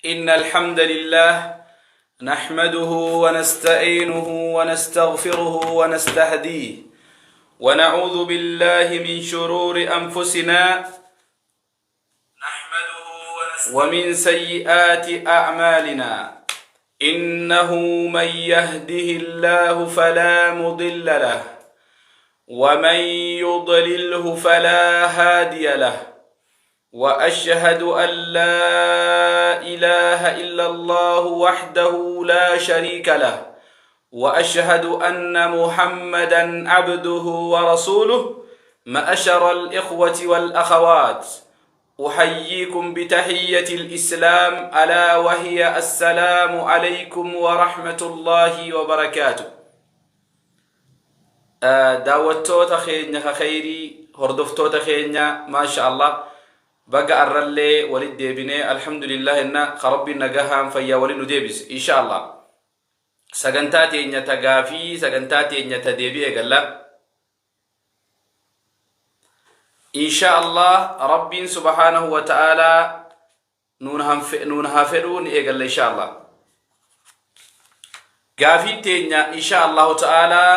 إن الحمد لله نحمده ونستعينه ونستغفره ونستهديه ونعوذ بالله من شرور أنفسنا ومن سيئات أعمالنا إنه من يهده الله فلا مضل له ومن يضلله فلا هادي له واشهد ان لا اله الا الله وحده لا شريك له واشهد ان محمدا عبده ورسوله معشر الاخوه والاخوات احييكم بتحيه الاسلام الا وهي السلام عليكم ورحمه الله وبركاته Daawwattoota keenya ka kheyrii hordoftoota keenya maasha Allah baga arrallee walit deebinee alhamdulillah jenna ka rabbiin nagahaan fayyaa wali nu deebise insha Allah sagantaa teenya ta gaafii sagantaa teenya ta deebii eegalla insha Allah rabbiin subhaanahu wa ta'aalaa nuun haa fedhuu ni eegalla insha Allah. Gaafiin teenya insha Allahu ta'aalaa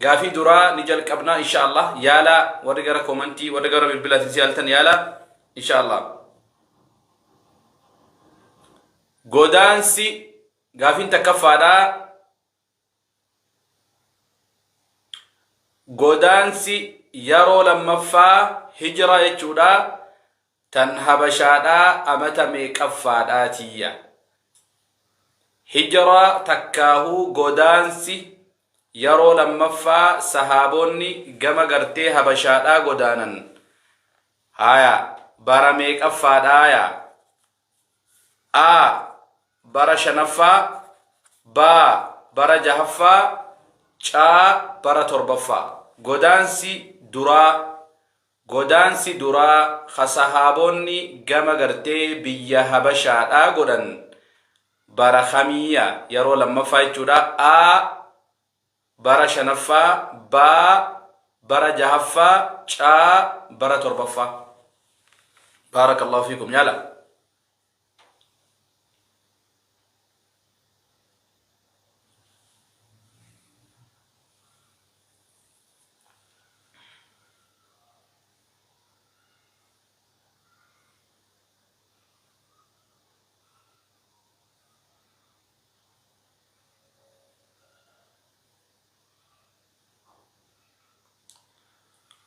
gaafii duraa ni jalqabna insha Allah yaala warri gara komantii warri gara bilbilaatiin si yaaltan yaala insha Allah. Godaansi gaafiin takkaffaadhaa Godaansi yaroo lammaffaa hijraa jechuudha tan habashaadhaa amata meeqaffaadhaa tiyya. Hijraa takkaahuu godaansi yaroo lammaffaa sahaaboonni gama gartee habashaadhaa godaanan haya bara meeqaffaadhaa yaa. A. Bara shanaffaa B. Bara jahaffaa C. Bara torbaffaa Godaansi duraa Godaansi duraa ka sahaaboonni gama gartee biyya Habashaadhaa godhan bara kamiiya? Yeroo lammaffaa jechuudha. A. Bara shanaffaa B. Bara jahaffaa C. Bara torbaffaa Baarakallahu fiikum yaala.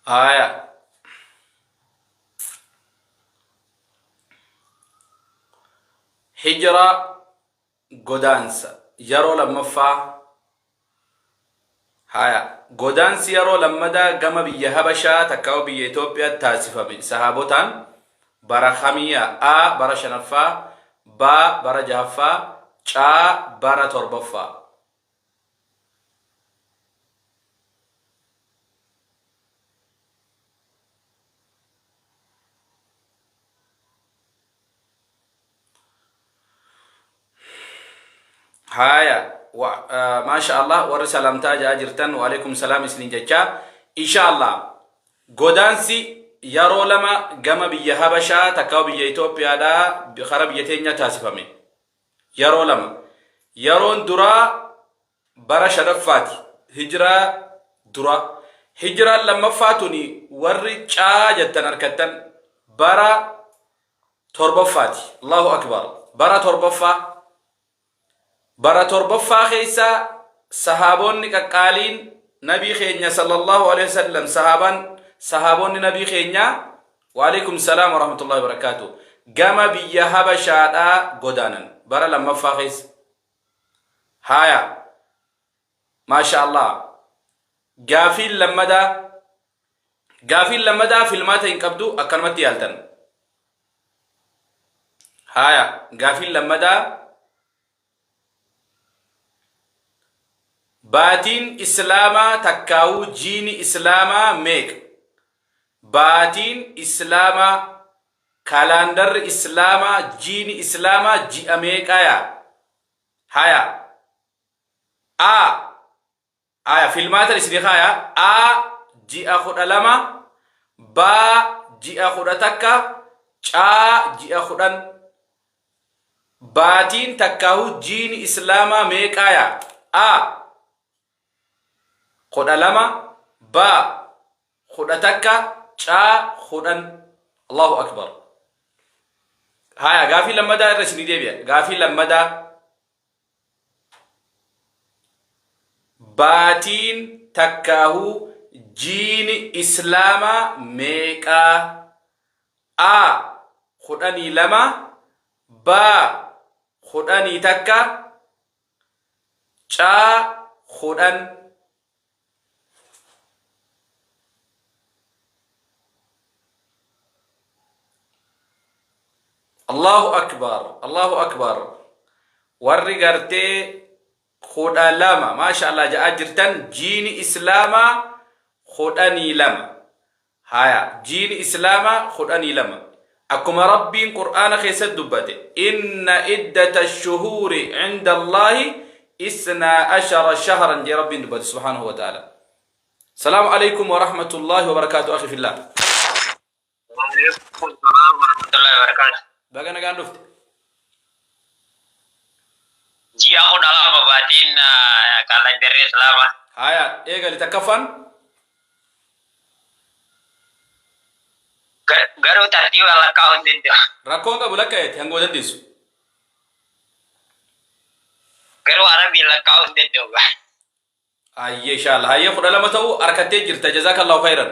Aya. Hijraa godaansa yeroo lammaffaa haya godaansi yeroo lammadaa gama biyya Habashaa takkaa biyya Itoophiyaatti taasifame sahaabotaan bara kamiya A bara shanaffaa B bara jahaffaa C bara torbaffaa. Haaya maasha Allah warri salaamtaa ja'aa jirtan waalaikum salaam isinin jechaa insha Allah godaansi yeroo lama gama biyya Habashaa takkaa biyya Itoophiyaadhaa kara biyya teenyaa taasifame yeroo lama yeroon duraa bara shanaffaati hijiraa dura hijiraan lammaffaa tuni warri caa jettan arkattan bara torbaffaati allahu akbar bara torbaffaa bara torbaffaa keessa sahaabonni qaqqaaliin nabii keenya sallallahu alaihi wasallam sahaabaan sahaabonni nabii keenya waalaikum salaam warahmatullahi wabarakaatu gama biyya habashaadhaa godaanan bara lammaffaa keessa Haaya. Maasha Allah. Gaafiin lammadaa gaafiin lammadaa filmaata hin qabdu akkanumatti yaaltan. Haaya gaafiin lammadaa baatiin islaamaa takkaawuu jiini islaamaa meeqa? Baatiin islaamaa Kaalaandarri Islaamaa jiini Islaamaa ji'a meeqa yaa? Haya. A. Aya filmaatan isinii kaaya. A. Ji'a 12. B. Ji'a 11. C. Ji'a 10. Baatiin takkaahu jiini Islaamaa meeqaaya? A. 12, B. 11, C. 10. Allahu Akbar. Haya, gaafii lammadaa irra isinii deebi'a. Gaafii lammadaa. Baatiin takkaahu jiini Islaamaa meeqaa? A. 12, B. 11, C. 10. Allahu Akbar, Allahu Akbar. Warri gartee 12, maasha Allah ja'aa jirtan, jiini Islaamaa 12. Haya, jiini Islaamaa 12. Akkuma Rabbiin Qur'aana keessatti dubbate, Inna iddata shuhuuri cinda Allaahi isnaa ashara shahran jee Rabbiin dubbate subhaanahu wa ta'ala. Salaamu alaikum wa rahmatullaahi wa barakaatu akhi fillah. Waalaikum salaam warahmatullahi wabarakatuh. Baga nagaan dhufte. Ji'a 12 baatiin kaalandarri Islaamaa. Haya, eegali takkaffaan. Garuu tartiiba lakkaa'uu hin danda'u. Rakkoon qabu lakkaa'eeti hanguma dandeessu. Garuu Arabiin lakkaa'uu hin danda'u. Hayyee inshallah. Hayyee 12 ta'uu harkattee jirta. Jazakallahu khairan.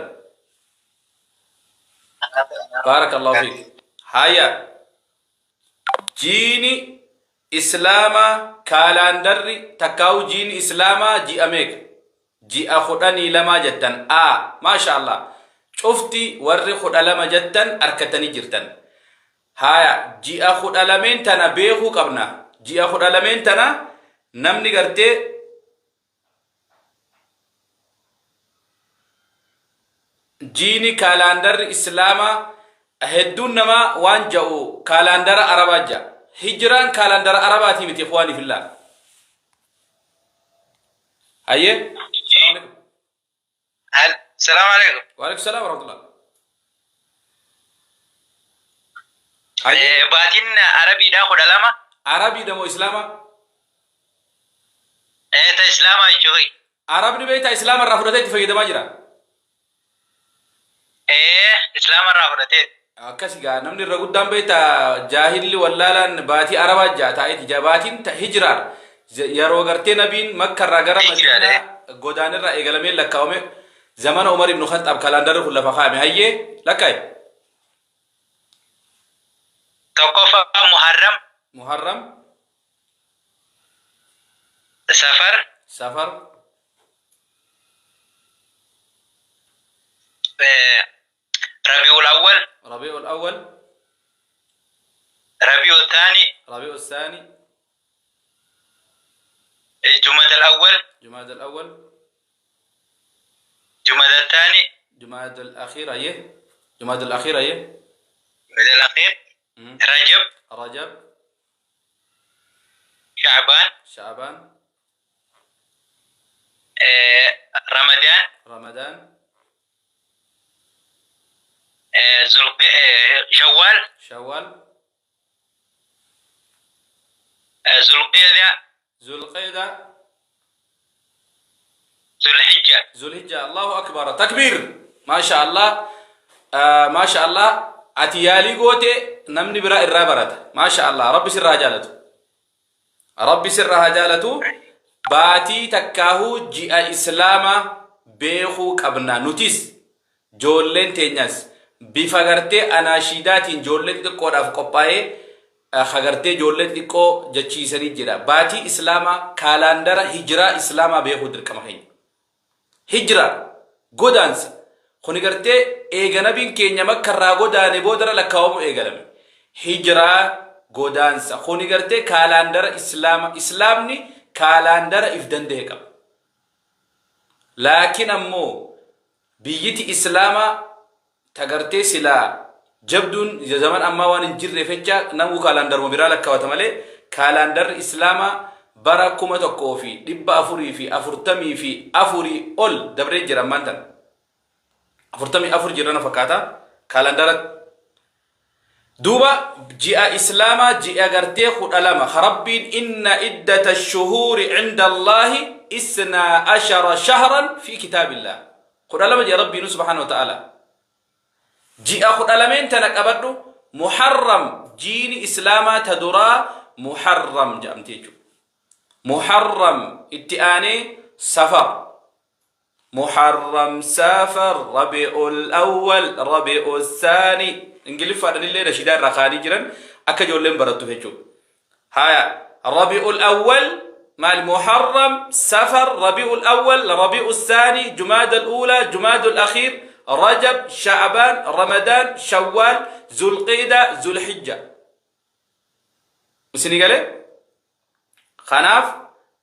Baarakallahu fiik. Hayya. Jiini Islaamaa kaalaandarri takkaa'u jiini Islaamaa ji'a meeqa? Ji'a 12 jettan. A. Maasha Allah. Cufti warri 12 jettan harkattanii jirtan. Haya, ji'a 12n tana beekuu qabna. Ji'a 12n tana namni gartee jiini kaalaandarri Islaamaa hedduun namaa waan ja'u kaalaandara Arabaa ja'a. Hijraan kaalaandara Arabaatii miti ikhwaanii fillah. Hayyee. Salaamu alaikum. Salaamu alaikum. Waalaikum salaam warahmatullah. Hayyee. Baatiin Arabiidhaa 12. Arabiidha moo Islaamaa? Ta Islaamaa jechuun. Arabni beektaa Islaama irraa fudhatee itti fayyadamaa jira. Islaama irraa fudhatee. Akkasi gaa namni irra guddaan beektaa jaahilli wallaalaan baatii Arabaa jaa taa'eeti jaa baatiin hijiraadha. Yeroo gartee nabiin Makka irraa gara Hijiraadha. Madiinaa godaanirraa eegalamee lakkaa'ame zamana Umar ibn Khaxxaab kalaandarri kun lafa kaa'ame hayyee lakkaa'e. Tokkoffaa Muharram. Muharram. Safar. Safar. Rabiul Awwal. Rabiul Awwal. Rabiul Thani. Rabiul Thani. Jumada Awwal. Jumada Awwal. Jumada Thani. Jumada Akhir ayyee. Jumada Akhir ayyee. Jumada Akhir. Rajab. Rajab. Sha'baan. Sha'baan. Ramadaan. Ramadaan. Shawwaal. Shawwaal. Zulqeeda. Zulqeeda. Zulhijja. Zulhijja. Allahu akbar. Takbiir. Maasha Allah. Maasha Allah. Ati yaalii goote namni biraa irraa barata. Maasha Allah. Rabbi sirraa jaalatu. Rabbi sirraa haa jaalatu. Baatii takkaahuu ji'a Islaamaa beekuu qabna. Nutis joolleen teenyas bifa gartee anaashiidaatiin joollee xixiqqoodhaaf qophaa'ee ka gartee joollee xixiqqoo jechiisanii jira. Baatii Islaamaa kaalaandara hijiraa Islaamaa beekuu dirqama keenya. Hijiraa godaansa kuni gartee eega nabiin keenya Makka irraa godaane boodara lakkaawamuu eegalame. Hijiraa godaansa kuni gartee kaalaandara Islaama Islaamni kaalaandara if danda'e qaba. Laakiin ammoo biyyiti Islaamaa ta gartee silaa jabduun zaman ammaa waan hin jirreef jecha namuu kaalaandaruma biraa lakkaawata malee kaalaandarri Islaamaa bara 1444 ol dabree jira ammaan tana. 44 jirra na fakkaata kaalaandara. Duuba ji'a Islaamaa ji'a gartee 12 ka Rabbiin inna iddata shuhuuri cinda Allaahi isnaa ashara shahran fi kitaabillaah. 12 ji'a Rabbiinu subhaanahu wa ta'ala. Ji'a 12n tana qabadhu Muharram jiini Islaamaa ta duraa Muharram jedhamti jechuudha. Muharram itti aanee Safar. Muharram, Safar, Rabi'ul Awwal, Rabi'ul Saani. Ingiliffaadhaan illee nashiidaa irraa kaa'anii jiran akka ijoolleen barattuuf jechuudha. Haya, Rabi'ul Awwal maal Muharram, Safar, Rabi'ul Awwal, Rabi'ul Saani, Jumaada Uulaa, Jumaada Akhiir, Rajab, Sha'baan, Ramadaan, Shawwaal, Zulqiida, Zulhijja. Isinii galee? Kanaaf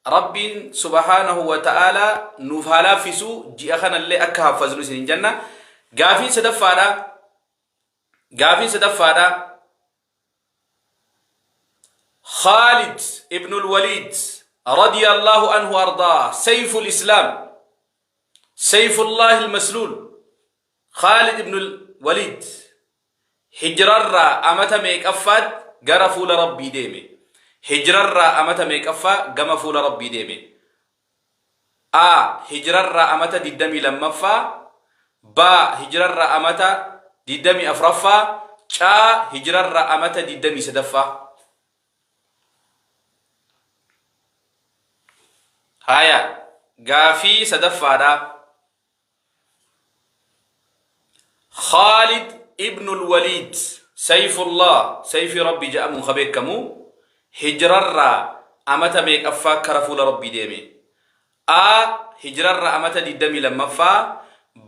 Rabbiin subhaanahu wa ta'aalaa nuuf haa laaffisu ji'a kanallee akka haffaznu isiniin jenna. Gaafiin sadaffaadha. Gaafiin sadaffaadha. Khaalid ibnul Waliid radiyallahu anhu ardaa sayful islaam sayfullahi almasluul Khaalid ibnul Waliid Hijrarraa amata meeqaffaat gara fuula Rabbii deeme? Hijrarraa amata meeqaffaa gama fuula Rabbii deeme? A. Hijrarraa amata 22ffaa B. Hijrarraa amata 24ffaa C. Hijrarraa amata 23ffaa Haya, gaafii sadaffaadha. Khaalid ibnul Waliid Sayfullah sayfii Rabbii jedhamuun ka beekamu hijrarraa amata meeqaffaa kara fuula Rabbii deeme? A. Hijrarraa amata 22ffaa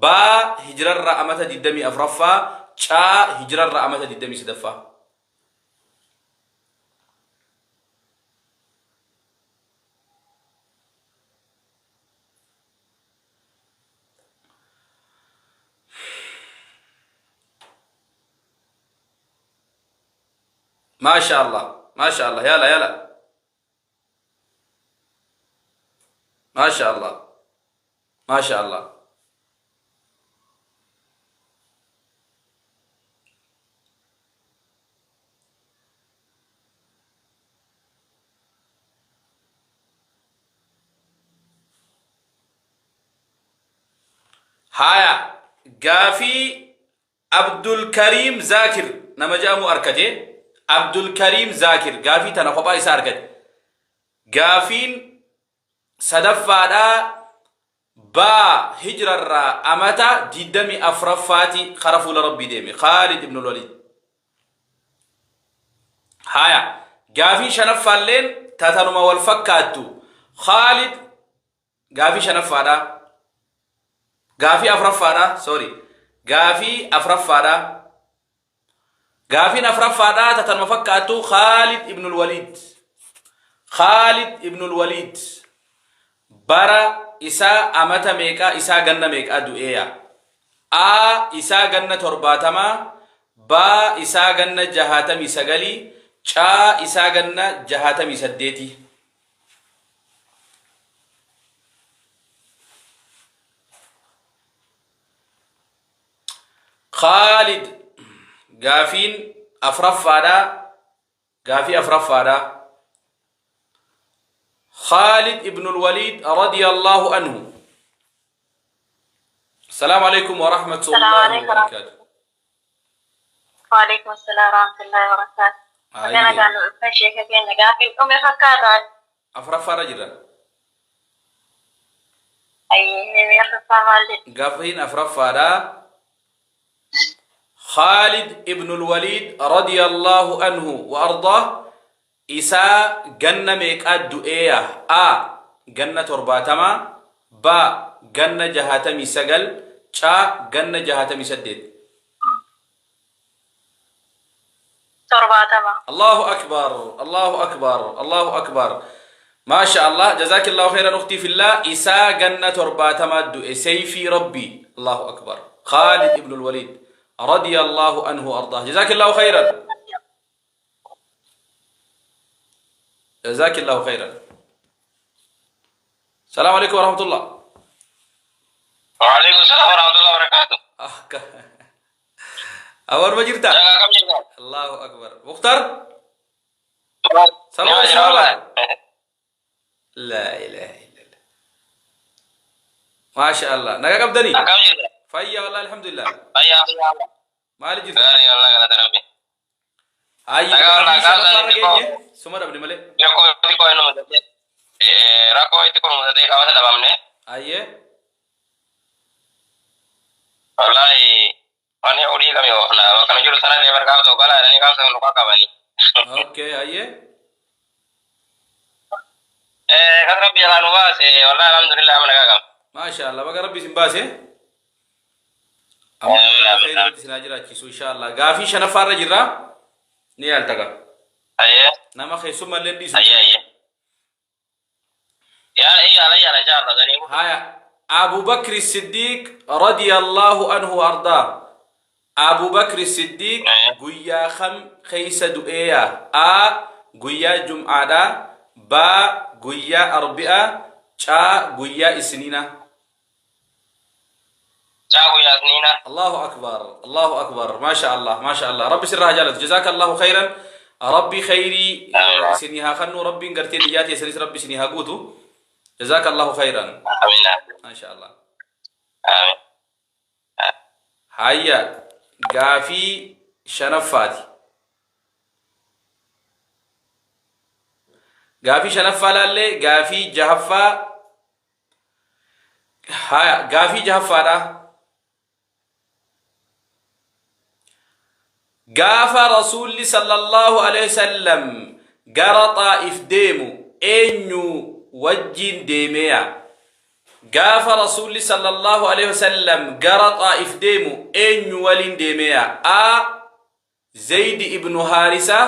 B. Hijrarraa amata 24ffaa C. Hijrarraa amata 23ffaa. Maasha Allah Maasha Allah yala yala Maasha Allah Maasha Allah Haya gaafii Abdulkariim Zaakir nama jedhamu arkate. Abdulkariim Zaakir gaafii tana kophaa isaa argate. Gaafiin sadaffaadhaa baa hijrarraa amata 24ffaati kara fuula Rabbii deeme. Khaalid ibn Waliid. Haya gaafiin shanaffaalleen tatanuma wal fakkaattu. Khaalid Gaafii shanaffaadha. Gaafii afraffaadha. Sorry. Gaafii afraffaadha. Gaafiin afraffaadha ta tanuma fakkaattu Khaalid ibnul Waliid. Khaalid ibnul Waliid. Bara isaa amata meeqaa isaa ganna meeqaa du'eeya? A isaa ganna torbaatamaa B isaa ganna jahaatamii sagalii C isaa ganna jahaatamii saddeetii. Khaalid gaafiin afraffaadha gaafii afraffaadha Khaalid ibnul Waliid radiyallahu anhu Assalaamu alaikum wa rahmatullahi wa Assalamu alaikum. barakatuh. Waalaikum assalam warahmatullahi wabarakatuh. Baga Ayyee. nagaan nu dhuftan sheeka keenya gaafiin dhume fakkaata. Afuraffaarra jirra. Ayyee mee afuraffaa maal jedhu? Gaafiin afuraffaadha. Khaalid ibnul Waliid radiyallahu anhu wa ardaah isaa ganna meeqaa du'eeya? A. Ganna 70 B. Ganna 69 C. Ganna 68. 70. Allahu akbar Allahu akbar Allahu akbar Maasha Allah jazakillahu khairan ukhtii fillah isaa ganna 70 du'e seyfii rabbii Allahu akbar Khalid ibn al-Walid radiyallahu anhu ardaa jazakillahu khairan jazakillahu khairan Salaam alaikum warahmatullah. Waalaikum salam warahmatullahi wabarakatuh. Awarma jirta? Nagaa kam jirta? Allahu akbar. Mukhtar? Nama Sababa jira sababa. wallahi. Laa ilaaha illallah. Maasha Allah. Nagaa qabdanii? Akkam jirta? Fayyaa wallahi alhamdulillah. Fayyaa fayyaa. Maali jirta? Gaarii wallahi galata rabbi. Hayya Nagaa wallahi gaafii shanaffaa gaafii irra xiqqoo geenye suma dhabne malee. rakkoo xiqqoo inni mudatee rakkoo xiqqoo mudatee qaamata dhabamne. Hayyee. Wallahi wani olii kami oofna bakka nu jiru sana deebar qaamsa ogalaa jedhanii qaamsa nu qaqqabani. Okay hayyee. Kan rabbi jalaa nu baase wallahi alhamdulillah amma nagaa qabna. Maasha Allah baga rabbi isin baase. Amma Amiin rabbi amiin khayrii irratti isin haa jiraachisu insha Allah. Gaafii shanaffaa irra jirra. Ni yaalta gaa. Hayyee Nama keessummaa illee dhiisu. hayyee hayyee. Yaala yaala yaala insha Allah sanii. Haya Abu Bakr Siddiq radiyallahu anhu ardaa. Abu Bakr Siddiq guyyaa kam keessa du'eeya? A. Guyyaa Jum'aadha. B. Guyyaa Arbi'a. C. Guyyaa Isniina. Caa guyyaa isniina. Allahu akbar. Allahu akbar. Maasha Allah. Maasha Allah. Rabbi sirraa haa jaalatu. Jazaaka Allahu khayran. Rabbi khayrii isinii haa kennu. Rabbiin gartee niyyaa teessanis Rabbi isinii haa guutu. Jazaaka Allahu khayran. Amiin amiin. Maasha Allah. Amiin. Hayya gaafii shanaffaati. Gaafii shanaffaa laallee gaafii jahaffaa haya gaafii jahaffaadha. Gaafa Rasuulli sallallahu alaihi wasallam gara Xaa'if deemu eenyu wajjiin deemeeya? Gaafa Rasuulli sallallahu alaihi wasallam gara Xaa'if deemu eenyu waliin deemeeya? A. Zayd ibnu Haarisa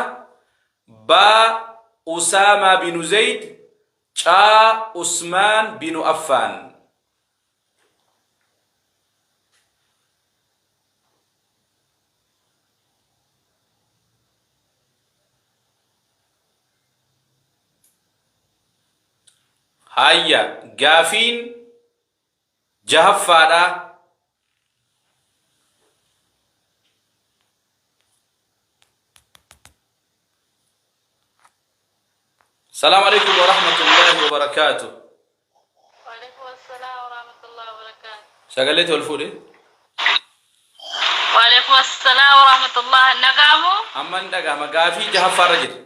B. Usaamaa binu Zayd C. Usmaan binu Affaan. Hayya gaafiin jahaffaadha. Salaamu alaikum wa rahmatullahi wa barakaatu. Waalaikum assalam warahmatullahi wabarakatuh. Sagalee tol fuudhe. Waalaikum assalam warahmatullahi nagaamu. Amma ni dhagahama gaafii jahaffaarra jira.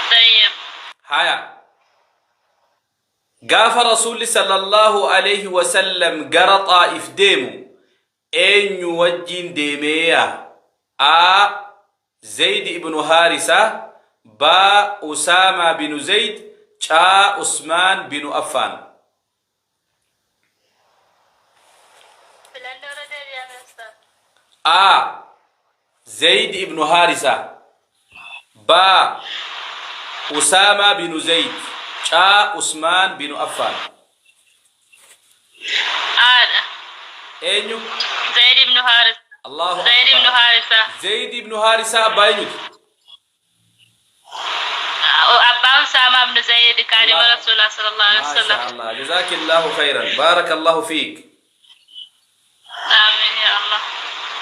Tayyib. Haya. Gaafa Rasuulli sallallahu alaihi wasallam gara Xaa'if deemu eenyu wajjiin deemeeya? A. Zayd ibnu Haarisa B. Usaamaa binu Zayd C. Usmaan binu Affaan. Filannoo irra deebi'ame ustaaz. A. Zayd ibnu Haarisa B. Usaamaa binu Zayd C. Usmaan binu Affaan. Aadha. Eenyu? Zayd ibn Haarisa. Allahu Zayd ibn Akbar. Haarisa. Zayd ibnu Haarisa abbaa eenyuti? Abbaa Usaamaa ibn Zayd kaadhima Allah. Rasuulaa sallallahu alaihi Maasha wasallam. Allah. Jazaakillahu khayran. Baarakallahu fiik. Amiin yaa Allah.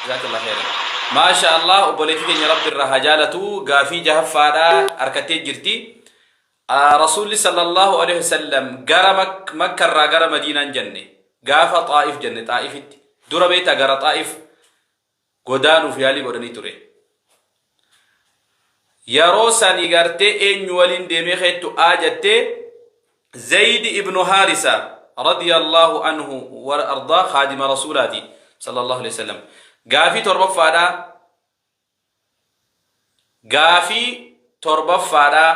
Jazakallah khairan. Maasha Allah obboleettii teenya Rabbi irraa haa jaalatu gaafii jahaffaadha harkattee jirti. Rasuulli sallallahu alaihi wasallam gara Makka irraa gara Madiinaan jenne gaafa Xaa'if jenne Xaa'ifitti dura beektaa gara Xaa'if godaanuuf yaalii godhanii ture. Yeroo sani gartee eenyu waliin deemee keettu A jettee Zayd ibnu Haarisa radiyallahu anhu wa ardaa khaadima rasuulaati sallallahu alaihi wasallam. Gaafii torbaffaadha. Gaafii torbaffaadha.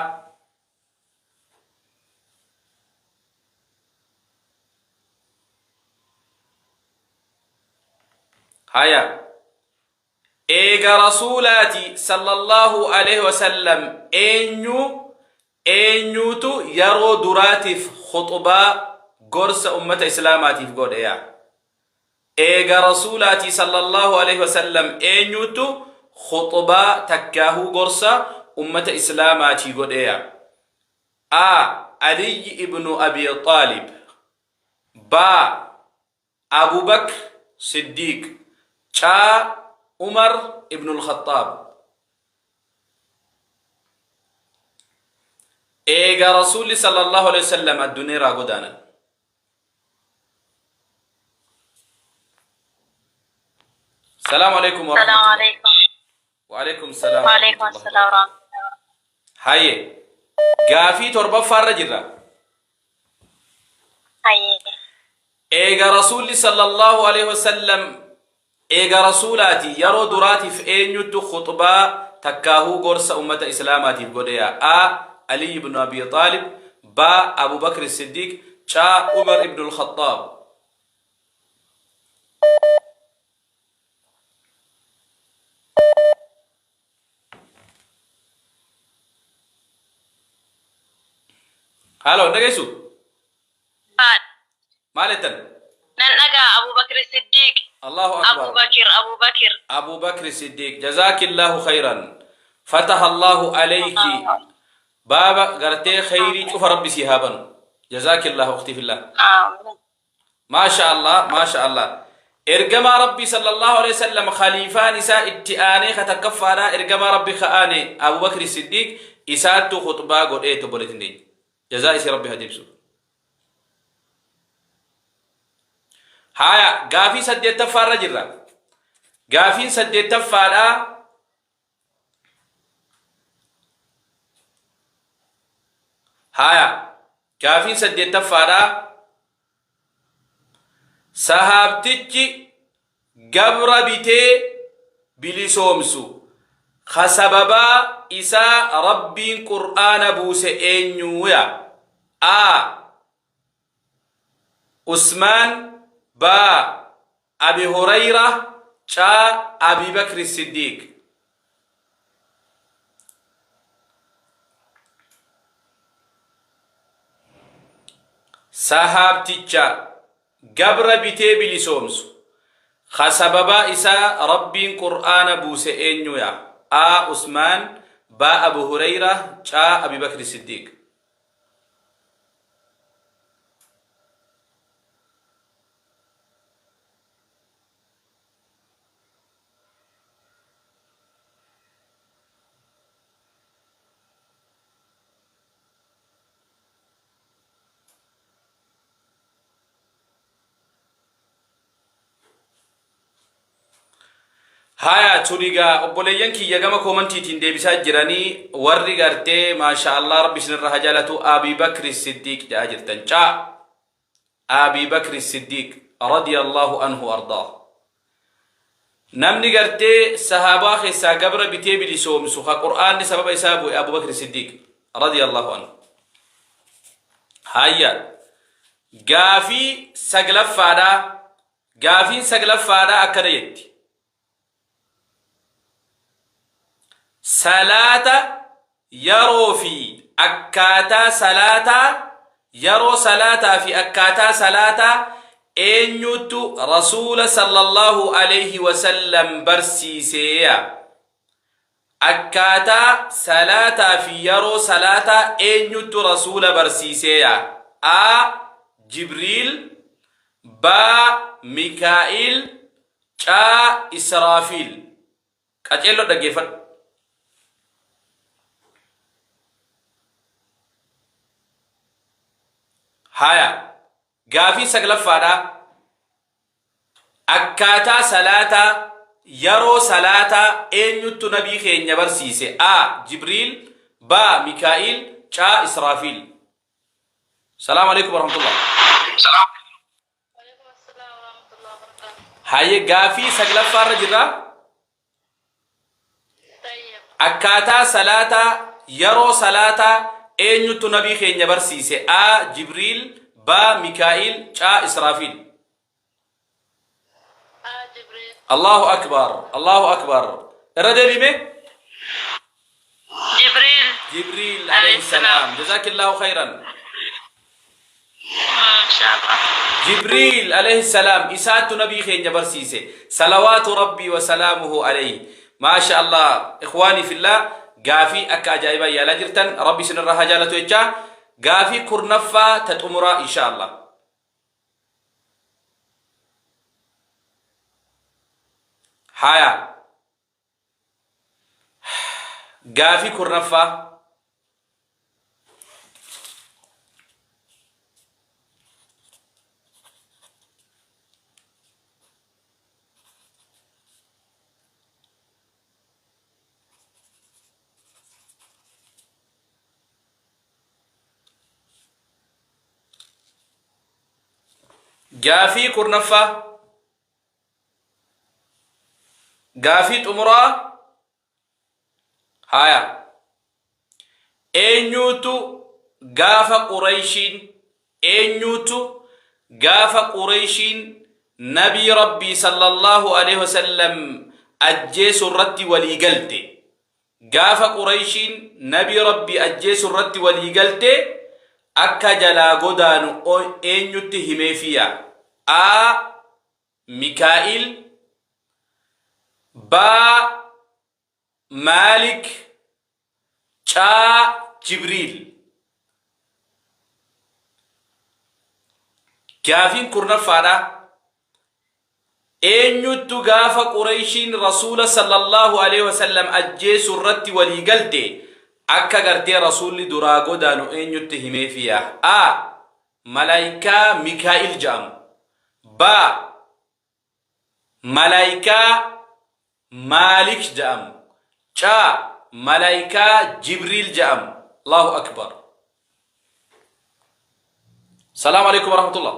Haya. Eega Rasuulaati sallallahu aleyhi wasallam eenyu eenyuutu yaroo duraatiif khuxbaa gorsa ummata islaamaatiif godhe yaa? Eega Rasuulaati sallallahu aleyhi wasallam eenyuutu khuxbaa takkaahuu gorsa ummata islaamaatii godhe yaa? A. Aliyyi ibnu Abi Xaalib B. Abu Bakr Siddiiq Caa Umar ibnul Khaxaab. Eega Rasuulli sallallahu alaihi wasallam addunyeerraa godaanan. Salaamu alaikum wa Salaamu rahmatullah. alaikum. Wa alaikum salaam Wa wa alaikum rahmatullahi wa assalam wa barakatuh. rahmatullahi. Haye gaafii torbaffaarra jirra. Hayyee. Eega Rasuulli sallallahu alaihi wasallam eega Rasuulaati yeroo duraatiif eenyuttu khuxbaa takkaahuu gorsa ummata Islaamaatiif godheya? A. Ali ibn Abi Xaalib, B. Abu Bakr Siddiq, C. Umar ibn al-Khaxaab. Halo, dhageessu? Haadha. Maal jettan? Nan dhagaa Abu Bakr Siddiq. Allahu Abu Akbar. Bakr, Abu Bakr. Abu Bakr Siddiq, jazaakillahu khayran. Fataha Allahu alayki. Baaba gartee khayrii cufa Rabbi sii haa banu. Jazaakillahu ukhti fillah. Amiin. Maasha Allah, maasha Allah. Ergamaa Rabbii sallallahu alaihi wasallam khaliifaan isaa itti aanee ka takkaffaadhaa ergamaa Rabbi ka aane Abu Bakr Siddiq isaattu khutbaa godhee obboleettiin teenya. Jazaa isii Rabbi haa deebisu. Haaya gaafii saddeettaffaa irra jirra. Gaafiin saddeettaffaadhaa Haaya gaafiin saddeettaffaadhaa sahaabtichi gabra bitee bilisoomsu ka sababaa isaa Rabbiin Qur'aana buuse eenyuuya? A. Usmaan, B. Abi Hurayra, C. Abi Bakri Siddiiq. Sahaabticha gabra bitee bilisoomsu ka sababaa isaa Rabbiin Qur'aana buuse eenyuya? A. Usmaan, B. Abu Hurayra, C. Abi Bakri Siddiiq. Haya tuni gaa obboleeyyan kiyya gama koomantiitiin deebisaa jiranii warri gartee maasha Allah rabbi isinirra haa jaalatu Abi Bakri Siddiiq jedhaa jirtan caa Abi Bakri Siddiiq radiyallahu anhu ardaa namni gartee sahaabaa keessaa gabra bitee bilisoomsu ka qur'aanni sababa isaa bu'e Abu Bakri Siddiiq radiyallahu anhu. Hayya gaafii saglaffaadhaa. Gaafiin saglaffaadhaa akkana jetti. Salaata yeroo fi akkaataa salaataa yeroo salaataa fi akkaataa salaataa eenyutu Rasuula sallallahu alayhi wasallam barsiiseeya? Akkaataa salaataa fi yeroo salaataa eenyutu Rasuula barsiiseeya? A. Jibriil, B. Mikaa'il, C. Israafiil. Qaceelloo dhaggeeffadhu. Haya. Gaafii saglaffaadhaa. Akkaataa salaataa, yeroo salaataa eenyuttu nabii keenya barsiise? A. Jibriil, B. Mikaa'il, C. Israafiil. Salaamu alaikum warahmatullah. Waalaikum assalam warahmatullahi wabarakatuh. Hayyee gaafii saglaffaa irra jirra. Tayyib. Akkaataa salaataa, yeroo salaataa eenyuttu nabii keenya barsiise? A. Jibriil, B. Mikaa'il, C. Israafiil. A. Jibriil. Allahu akbar, Allahu akbar. Irra deebime? Jibriil. Jibriil alayhi salaam. Jazaakillahu khayran. Inshaallah. Jibriil alayhi salaam isaattu nabii keenya barsiise. Salawaatu rabbii wa salaamuhu alayhi. Maasha Allah ikhwaanii fillah gaafii akka ajaa'ibaa yaalaa jirtan rabbi isinirraa haa jaalatu jechaa gaafii kurnaffaa ta xumuraa insha Allah. Haya. Gaafii 10ffaa. Gaafii 10ffaa. Gaafii xumuraa. Haya. Eenyuutu gaafa Qureyshiin, eenyuutu gaafa Qureyshiin Nabii Rabbii sallallahu alaihi wasallam ajjeesu irratti walii galte, gaafa Qureyshiin Nabii Rabbii ajjeesu irratti walii galte akka jalaa godaanu eenyutti himeefiya? A. Mikaa'il, B. Maalik, C. Jibriil. Gaafiin 10ffaadha. Eenyuttu gaafa Qureyshiin Rasuula sallallahu alaihi wasallam ajjeesu irratti walii galte akka gartee Rasuulli duraa godaanu eenyutti himeefiya? A. Malaaykaa Mikaa'il ja'amu. B. Malaaykaa Maalik ja'amu. C. Malaaykaa Jibriil ja'amu. Allahu Akbar. Salaamu alaikum warahmatullah.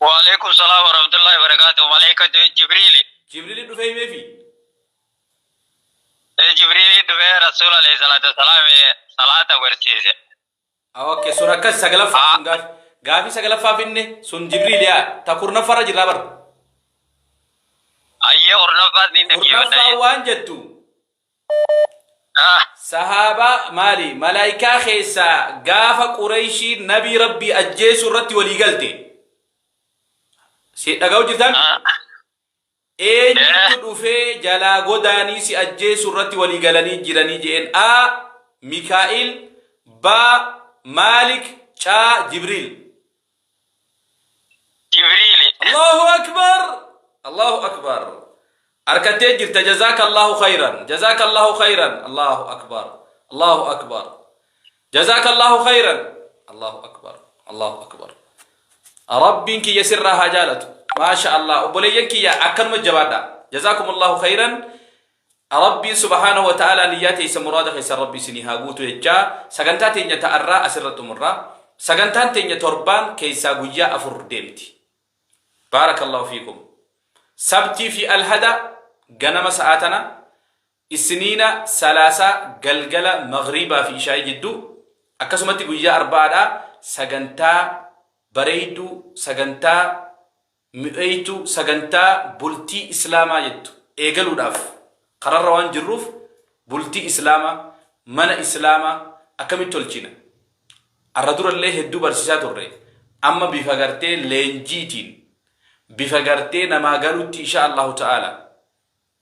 Waalaikum salaam warahmatullahi wabarakatuh. Malaika Jibriili. Jibriili dhufee himeefi. Jibriili dhufee Rasuul alayhi salaatu wasalaam salaata barsiise. Okay, sun akkas 9ffaa sun gaafii 9ffaa finne, sun Jibriil yaa ta 10ffaarra jirraa bar. Ayyee, 10ffaas ni 10ffaa dhaggeeffadha. waan jettu, sahaabaa maali, malaayikaa keessaa gaafa Qureyshiin Nabii Rabbii ajjeesuu irratti walii galte. Si dhaga'u jirtaan? Eenyutu dhufee jalaa godaanii si ajjeesuu irratti walii galanii jiranii jeen? A. Mikaa'il, B. Maalik, C. Jibriil. Jibriili. Allahu Akbar! Allahu Akbar! Harkattee jirta. Jazaaka Allahu khayran. Jazaaka Allahu khayran. Allahu Akbar. Allahu Akbar. Jazaaka Allahu khayran. Allahu Akbar. Allahu Akbar. Rabbiin kiyya sirraa haa jaalatu. Maasha Allah. Obboleeyyan kiyya, akkanuma jabaadha. Jazaakum Allahu khayran. Rabbiin subhaanahu wa ta'ala niyyaa teessa, muraada keessa Rabbi isinii haa guutu jechaa, sagantaa teenya ta'arraa asirra xumurra. Sagantaan teenya torbaan keessaa guyyaa 4 deemti. Baarakallahu fiikum. Sabtii fi Alhada ganama sa'aa tana, Isniina, Salaasaa galgala maghriibaa fi ishaa'ii jidduu, akkasumatti guyyaa Arba'aadhaa sagantaa bareeyduu, sagantaa mi'eeytuu, sagantaa bultii Islaamaa jettu eegaluudhaaf kararra waan jirruuf, bultii Islaamaa, mana Islaamaa akkamitti tolchina? Arra durallee hedduu barsiisaa turre. Amma bifa gartee leenjiitiin, bifa gartee namaa galutti, insha Allahu ta'ala,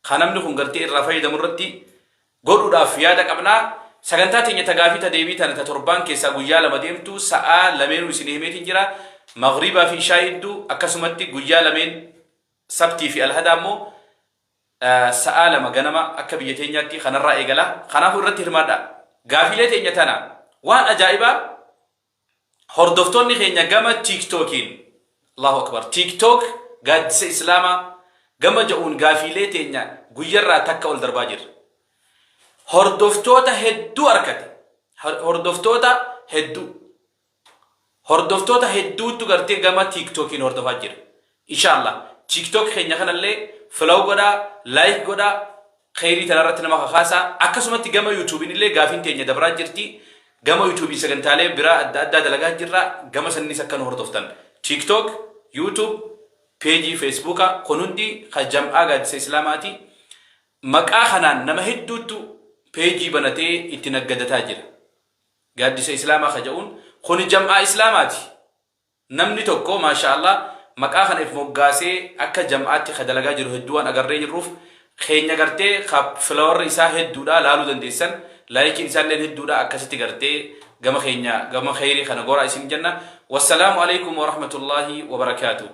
ka namni kun gartee irraa fayyadamu irratti godhuudhaaf yaada qabnaa. Sagantaa teenya ta gaafii ta deebii tana ta torbaan keessaa guyyaa 2 deemtu, sa'aa lameenuu isin himeetiin jira. Maghriibaa fi ishaa hedduu, akkasumatti guyyaa lameen Sabtii fi Alhadaa immoo sa'aa 2 ganama akka biyya teenyaatti kanarraa eegala. Kanaafuu irratti hirmaadha. Gaafiilee teenya tana waan ajaa'ibaa hordoftoonni keenya gama TikTokiin, Allahu Akbar, TikTok Gaaddisa Islaamaa gama ja'uun gaafiilee teenya guyyarraa takka ol darbaa jirra. Hordoftoota hedduu arkate. Hordoftoota hedduu. Hordoftoota hedduutu gartee gama TikTokiin hordofaa jira. Inshallah TikTok keenya kanallee follow godhaa, like godhaa, kheyrii tanarratti nama kakaasaa. Akkasumatti gama YouTubein illee gaafiin teenya dabraa jirti. Gama YouTubein sagantaalee biraa adda addaa dalagaa jirra. Gama sanniis akka nu hordoftan. TikTok, YouTube, peejii Facebooka kun hundi ka jam'aa Gaaddisa Islaamaati. Maqaa kanaan nama hedduutu peejii banatee itti naggadataa jira. Gaaddisa Islaamaa ka ja'uun kuni jam'aa Islaamaati. Namni tokko, maashaa Allah, maqaa kana if moggaasee akka jam'aatti ka dalagaa jiru hedduu waan agarree jirruuf, keenya gartee ka followerri isaa hedduudha laaluu dandeessan, likeiin isaalleen hedduudha. Akkasitti gartee gama keenya gama kheyrii kana goraa isin jenna. Wassalaamu alaikum warahmatullaahi wabarakaatuh.